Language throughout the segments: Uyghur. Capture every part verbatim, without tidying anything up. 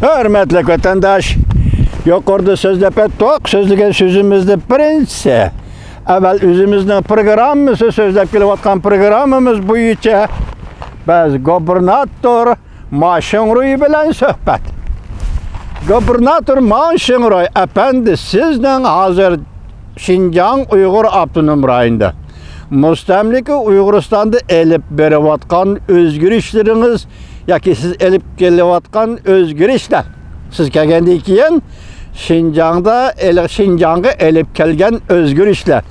ھۆرمەتلىك ۋەتەنداش، يۇقىرىدا سۆزلەپ ئۆتتۇق، سۆزلىگەن سۆزىمىزنىڭ بىرىنچىسى. ئەۋۋەل ئۆزىمىزنىڭ پروگراممىسى، سۆزلەپ كېلىۋاتقان پروگراممىمىز بويىچە بىز گۇبېرناتور ما شىڭرۇي بىلەن سۆھبەت. گۇبېرناتور ما شىڭرۇي ئەپەندى، سىزنىڭ ھازىر شىنجاڭ ئۇيغۇر ئاپتونوم رايونىدا، مۇستەملىكە ئۇيغۇرىستاندا ئېلىپ بېرىۋاتقان ئۆزگىرىشلىرىڭىز ياكى سىز ئېلىپ كېلىۋاتقان ئۆزگىرىشلەر، سىز كەلگەندىن كېيىن شىنجاڭدا ئېلى-، شىنجاڭغا ئېلىپ كەلگەن ئۆزگىرىشلەر،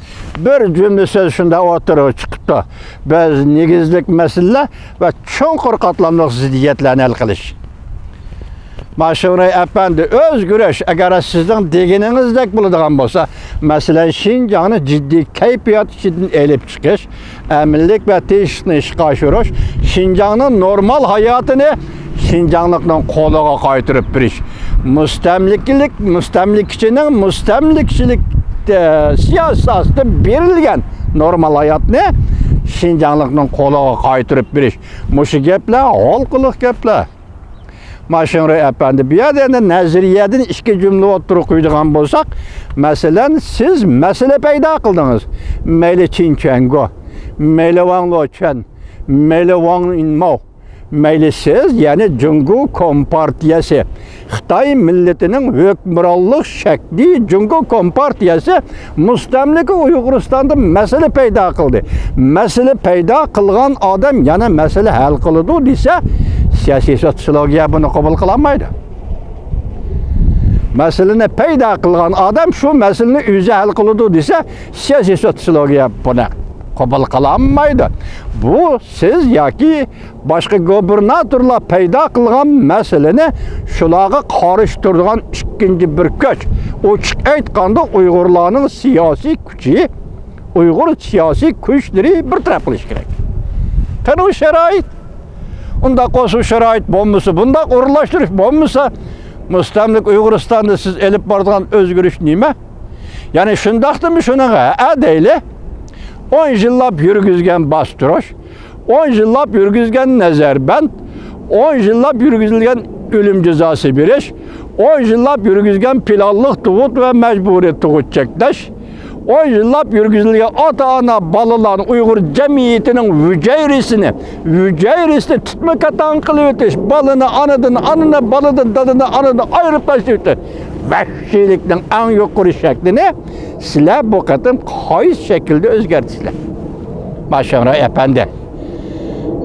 بىر جۈملە سۆز شۇنداق ئوتتۇرىغا چىقىپتۇ. بىز نېگىزلىك مەسىلىلەر ۋە چوڭقۇر قاتلاملىق زىددىيەتلەرنى ھەل قىلىش. ما شىڭرۇي ئەپەندى، ئۆزگىرىش، ئەگەر سىزنىڭ دېگىنىڭىزدەك بولىدىغان بولسا، مەسىلەن، شىنجاڭنى جىددىي كەيپىيات ئىچىدىن ئېلىپ چىقىش، ئەمىنلىك ۋە تىنچلىقنى ئىشقا ئاشۇرۇش، شىنجاڭنىڭ نورمال ھاياتىنى شىنجاڭلىقنىڭ قولىغا قايتۇرۇپ بېرىش، مۇستەملىكىلىك، مۇستەملىكىچىنىڭ مۇستەملىكىچىلىك، ئە، سىياسىتى ئاستىدا بېرىلگەن نورمال ھاياتنى شىنجاڭلىقنىڭ قولىغا قايتۇرۇپ بېرىش، مۇشۇ گەپلەر ھالقىلىق گەپلەر. ما شىڭرۇي ئەپەندى، بۇ يەردە ئەمدى نەزەرىيەدىن ئىككى جۈملە ئوتتۇرىغا قويىدىغان بولساق، مەسىلەن، سىز مەسىلە پەيدا قىلدىڭىز. مەيلى چىن چۈەنگو، مەيلى ۋاڭ لېچۈەن، مەيلى ۋاڭ ئىنماۋ، مەيلى سىز، يەنى جۇڭگو كومپارتىيەسى، خىتاي مىللىتىنىڭ ھۆكۈمرانلىق شەكلى، جۇڭگو كومپارتىيەسى مۇستەملىكە ئۇيغۇرىستاندا مەسىلە پەيدا قىلدى. مەسىلە پەيدا قىلغان ئادەم يەنە مەسىلە ھەل قىلىدۇ دېسە، سىياسىي سوتسىيولوگىيە بۇنى قوبۇل قىلالمايدۇ. مەسىلىنى پەيدا قىلغان ئادەم شۇ مەسىلىنى ئۆزى ھەل قىلىدۇ دېسە، سىياسىي سوتسىيولوگىيە بۇنى قوبۇل قىلالمايدۇ. بۇ سىز ياكى باشقا گۇبېرناتورلار پەيدا قىلغان مەسىلىنى شۇلارغا قارشى تۇرىدىغان ئىككىنچى بىر كۈچ. ئوچۇق ئېيتقاندا، ئۇيغۇرلارنىڭ سىياسىي كۈچى، ئۇيغۇر سىياسىي كۈچلىرى بىر تەرەپ قىلىش كېرەك. قېنى ئۇ شارائىت؟ ئۇنداق بولسا، شارائىت بولمىسا، بۇنداق ئورۇنلاشتۇرۇش بولمىسا، مۇستەملىكە ئۇيغۇرىستاندا سىز ئېلىپ بارىدىغان ئۆزگىرىش نېمە؟ يەنى شۇنداقتىمۇ شۇنىڭغا ھە دەيلى، ئون يىللاپ يۈرگۈزگەن باستۇرۇش، ئون يىللاپ يۈرگۈزگەن نەزەربەند، ئون يىللاپ يۈرگۈزۈلگەن ئۆلۈم جازاسى بېرىش، ئون يىللاپ يۈرگۈزگەن پىلانلىق تۇغۇت ۋە مەجبۇرىي تۇغۇت چەكلەش، ئون يىللاپ يۈرگۈزۈلگەن ئاتا-ئانا بالىلارنى، ئۇيغۇر جەمئىيىتىنىڭ ھۈجەيرىسىنى، ھۈجەيرىسىنى تىتما-كاتان قىلىۋېتىش، بالىنى ئانىدىن، ئانىنى بالىدىن، دادىنى ئانىدىن ئايرىپ تاشلىۋېتىش، ۋەھشىيلىكنىڭ ئەڭ يۇقىرى شەكلىنى سىلەر بۇ قېتىم قايسى شەكىلدە ئۆزگەرتىسىلەر؟ ما شىڭرۇي ئەپەندى،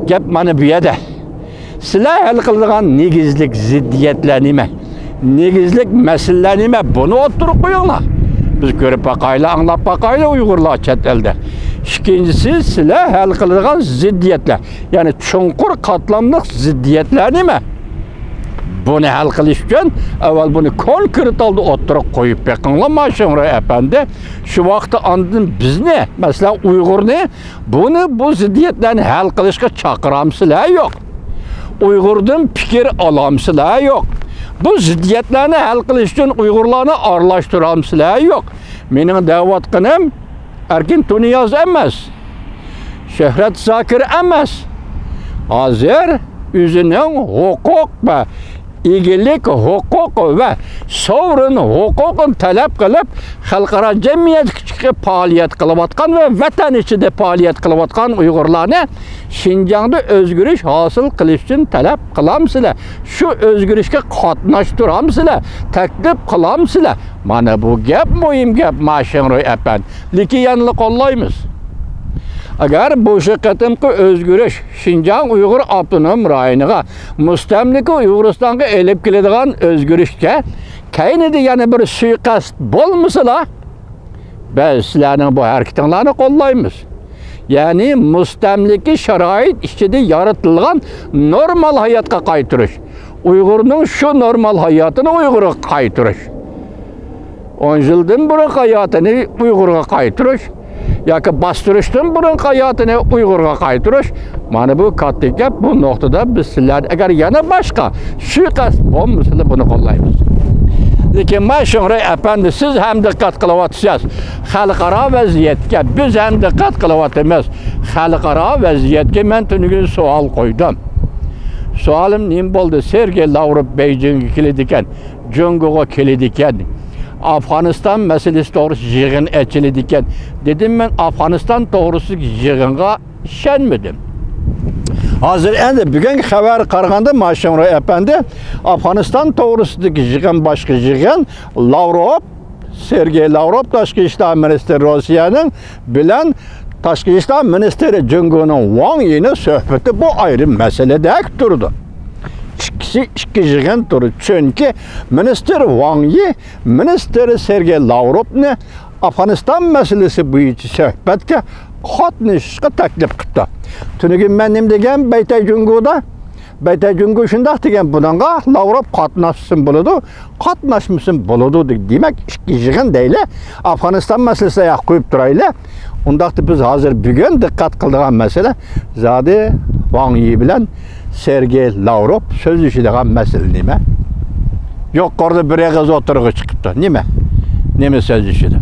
گەپ مانا بۇ يەردە. سىلەر ھەل قىلىدىغان نېگىزلىك زىددىيەتلەر نېمە؟ نېگىزلىك مەسىلىلەر نېمە؟ بۇنى ئوتتۇرىغا قويۇڭلار. بىز كۆرۈپ باقايلى، ئاڭلاپ باقايلى ئۇيغۇرلار چەت ئەلدە. ئىككىنچىسى، سىلەر ھەل قىلىدىغان زىددىيەتلەر، يەنى چوڭقۇر قاتلاملىق زىددىيەتلەر نېمە؟ بۇنى ھەل قىلىش ئۈچۈن ئەۋۋەل بۇنى كونكرېت ھالدا ئوتتۇرىغا قويۇپ بېقىڭلار، ما شىڭرۇي ئەپەندى. شۇ ۋاقىتتا ئاندىن بىزنى، مەسىلەن، ئۇيغۇرنى، بۇنى، بۇ زىددىيەتلەرنى ھەل قىلىشقا چاقىرامسىلەر؟ يوق. ئۇيغۇردىن پىكىر ئالامسىلەر؟ يوق. بۇ زىددىيەتلەرنى ھەل قىلىش ئۈچۈن ئۇيغۇرلارنى ئارىلاشتۇرامسىلەر؟ يوق. مېنىڭ دەۋاتقىنىم ئەركىن تۇنىياز ئەمەس، شۆھرەت زاكىر ئەمەس. ھازىر ئۆزىنىڭ ھوقۇق ۋە ئىگىلىك ھوقۇق ۋە سورۇن ھوقۇقىنى تەلەپ قىلىپ، خەلقئارا جەمئىيەتكە چىقىپ پائالىيەت قىلىۋاتقان ۋە ۋەتەن ئىچىدە پائالىيەت قىلىۋاتقان ئۇيغۇرلارنى شىنجاڭدا ئۆزگىرىش ھاسىل قىلىش ئۈچۈن تەلەپ قىلامسىلەر؟ شۇ ئۆزگىرىشكە قاتناشتۇرامسىلەر؟ تەكلىپ قىلامسىلەر؟ مانا بۇ گەپ مۇھىم گەپ، ما شىڭرۇي ئەپەندى. لېكىن يەنىلا قوللايمىز. ئەگەر بۇ شۇ قېتىمقى ئۆزگىرىش شىنجاڭ ئۇيغۇر ئاپتونوم رايونىغا، مۇستەملىكە ئۇيغۇرىستانغا ئېلىپ كېلىدىغان ئۆزگىرىشكە كەينىدە يەنە بىر سۇيىقەست بولمىسىلا، بىز سىلەرنىڭ بۇ ھەرىكىتىڭلارنى قوللايمىز. يەنى مۇستەملىكە شارائىت ئىچىدە يارىتىلغان نورمال ھاياتقا قايتۇرۇش، ئۇيغۇرنىڭ شۇ نورمال ھاياتىنى ئۇيغۇرغا قايتۇرۇش. ئون يىلدىن بۇرۇنقى ھاياتىنى ئۇيغۇرغا قايتۇرۇش ياكى باستۇرۇشتىن بۇرۇنقى ھاياتىنى ئۇيغۇرغا قايتۇرۇش، مانا بۇ كاتتا گەپ. بۇ نۇقتىدا بىز سىلەرنى، ئەگەر يەنە باشقا سۇيىقەست بولمىسىلا، بۇنى قوللايمىز. لېكىن ما شىڭرۇي ئەپەندى، سىز ھەم دىققەت قىلىۋاتىسىز. خەلقئارا ۋەزىيەتكە بىز ھەم دىققەت قىلىۋاتىمىز. خەلقئارا ۋەزىيەتكە مەن تۈنۈگۈن سوئال قويدۇم. سوئالىم نېمە بولدى؟ سېرگېي لاۋروف بېيجىڭغا كېلىدىكەن، جۇڭگوغا كېلىدىكەن، ئافغانىستان مەسىلىسى توغرىسىدا يىغىن ئېچىلىدىكەن دېدىم. مەن ئافغانىستان توغرىسىدىكى يىغىنغا ئىشەنمىدىم. ھازىر ئەندى بۈگۈنكى خەۋەرگە قارىغاندا، ماشىنرو ئەپەندى، ئافغانىستان توغرىسىدىكى يىغىن باشقا يىغىن، لاۋروف، سېرگېي لاۋروف، تاشقى ئىشلار مىنىستىرى روسىيەنىڭ، بىلەن تاشقى ئىشلار مىنىستىرى جۇڭگونىڭ ۋاڭ يىنىڭ سۆھبىتى، بۇ ئايرى مەسىلىدەك تۇرىدۇ. ئىككىسى ئىككى يىغىن تۇرىدۇ. چۈنكى مىنىستىر ۋاڭ يى مىنىستىر سېرگېي لاۋروفنى ئافغانىستان مەسىلىسى بويىچە سۆھبەتكە قاتنىشىشقا تەكلىپ قىپتۇ. تۈنۈگۈن مەن نېمە دېگەن بەيتەي جۇڭگودا؟ بەيتەي جۇڭگو شۇنداق دېگەن، بۇنىڭغا لاۋروف قاتناشسىمۇ بولىدۇ، قاتناشمىسىمۇ بولىدۇ دېدى. دېمەك، ئىككى يىغىن دەيلى، ئافغانىستان مەسىلىسىنى ئاياققا قويۇپ تۇرايلى. ئۇنداقتا بىز ھازىر بۈگۈن دىققەت قىلىدىغان مەسىلە زادى ۋاڭ يى بىلەن سېرگېي لاۋروف سۆزلىشىدىغان مەسىلە نېمە؟ يۇقىرىدا بىر ئېغىز ئوتتۇرىغا چىقىپتۇ. نېمە؟ نېمە سۆزلىشىدۇ؟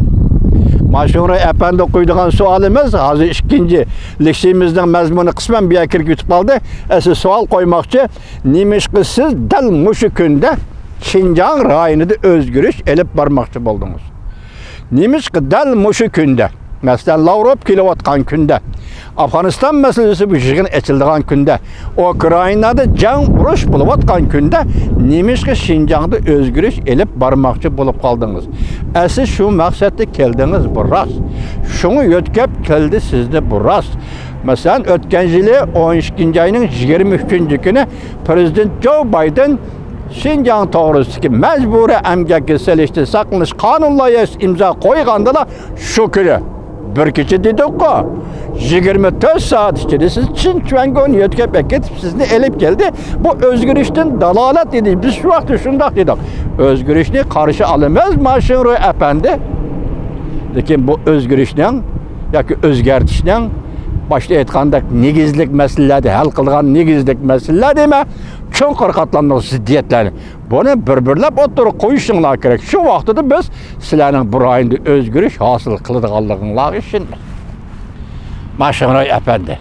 ماشىنرو ئەپەندى قويىدىغان سوئالىمىز، ھازىر ئىككىنچى لېكسىيىمىزنىڭ مەزمۇنى قىسمەن بۇ يەرگە كىرىپ كېتىپ قالدى. ئەسلى سوئال قويماقچى، نېمىشقا سىز دەل مۇشۇ كۈندە شىنجاڭ رايونىدا ئۆزگىرىش ئېلىپ بارماقچى بولدىڭىز؟ نېمىشقا دەل مۇشۇ كۈندە، مەسىلەن، لاۋروف كېلىۋاتقان كۈندە، ئافغانىستان مەسىلىسى بۇ يىغىن ئېچىلىدىغان كۈندە، ئۇكرائىنادا جەڭ ئۇرۇش بولۇۋاتقان كۈندە نېمىشقا شىنجاڭدا ئۆزگىرىش ئېلىپ بارماقچى بولۇپ قالدىڭىز؟ ئەسلى شۇ مەقسەتتە كەلدىڭىز، بۇ راست. شۇڭا يۆتكەپ كەلدى سىزنى، بۇ راست. مەسىلەن، ئۆتكەن يىلى ئون ئىككىنچى ئاينىڭ يىگىرمە ئۈچىنچى كۈنى پىرېزىدېنت جو بايدېن شىنجاڭ توغرىسىدىكى مەجبۇرىي ئەمگەككە سېلىشتىن ساقلىنىش قانۇن لايىھەسى ئىمزا قويغاندىلا، شۇ كۈنى، بىر كېچە دېدۇققۇ، يىگىرمە تۆت سائەت ئىچىدە سىز چېن چۈەنگونى يۆتكەپ ئەكېتىپ، سىزنى ئېلىپ كەلدى. بۇ ئۆزگىرىشتىن دالالەت ئىدى. بىز شۇ ۋاقىتتا شۇنداق دېدۇق. ئۆزگىرىشنى قارشى ئالىمىز، ماشىنرو ئەپەندى. لېكىن بۇ ئۆزگىرىشنىڭ ياكى ئۆزگەرتىشنىڭ، باشتا ئېيتقاندەك، نېگىزلىك مەسىلىلەردە ھەل قىلىدىغان نېگىزلىك مەسىلىلەر دېمە، چوڭقۇر قاتلاملىق زىددىيەتلەرنى، بۇنى بىر-بىرلەپ ئوتتۇرىغا قويۇشۇڭلار كېرەك. شۇ ۋاقتىدا بىز سىلەرنىڭ بۇ رايوندا ئۆزگىرىش ھاسىل قىلىدىغانلىقىڭلارغا ئىشىنىمىز. ماشىنرو ئەپەندى.